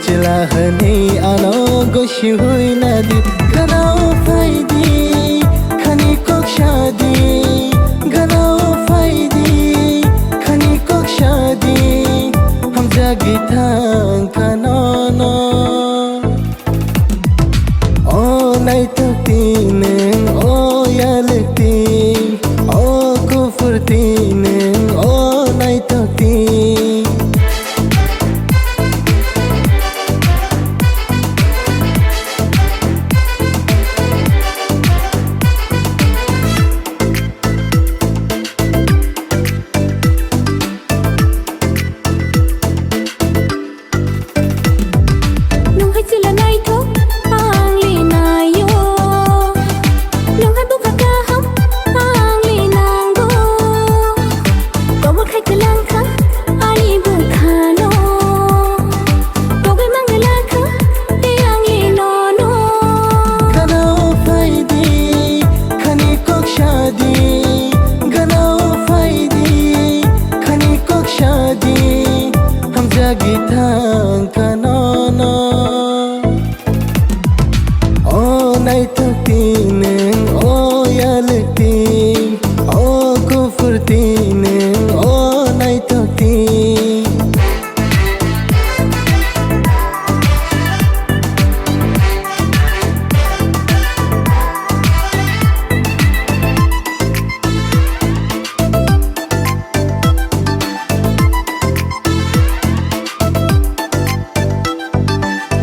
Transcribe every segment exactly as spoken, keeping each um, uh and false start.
Chwla hwnwi ano gosi hwina di, gana o phai di, khani kok sa di, gana o phai di, khani kok sa di, hamjagwi thang kha nono. O naithok twi nwng, o yalwk twi, o kuphur twi nwng, o naithok twi. Nwng hai chwla naithok, ang le naio. Nwng hai bwkha kaham, ang le nango. Kobor khai kwlang kha, ani bwkhano. Togwi mang kwlang kha, tei ang le nono. Gana o phai di, khani kok sa di. Gana o phai di, khani kok sa di. Hamjagwi thang kha nono. O naithok twi nwng, o yalwk twi, o kuphur twi nwng, o naithok twi.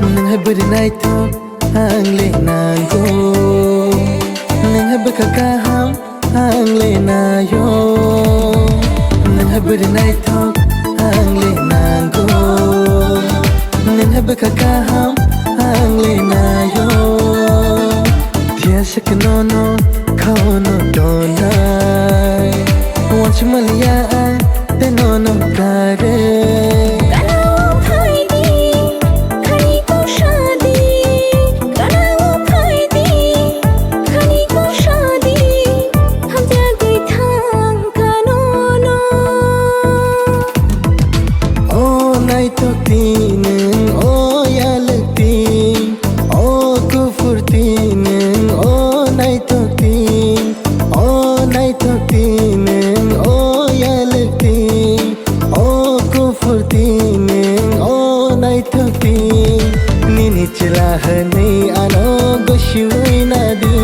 Nwng hai bwrwi naithok, ang le nango. Nwng hai bwkha kaham, ang le naio. Nwng hai bwrwi naithok, ang le nango. Nwng hai bwkha kaham, ang le naio. Phiya se kheno no khao no tonai. Wansuk maliya ang, tei nono kare. Gana o phai di, khani kok sa di. Gana o phai di, khani kok sa di. Hamjagwi thang kha nono. O naithok twi nwng, o yalwk twi, o kuphur twi nwng, o naithok twi. O naithok twi nwng, o yalwk twi, o kuphur twi nwng, o naithok twi. Nini chwla hwnwi ano gosi hwina di,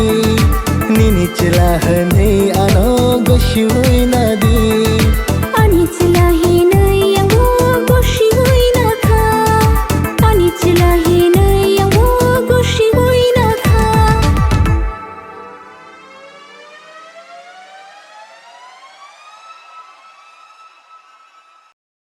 nini chwla hwnwi ano gosi hwina di. Ani chwla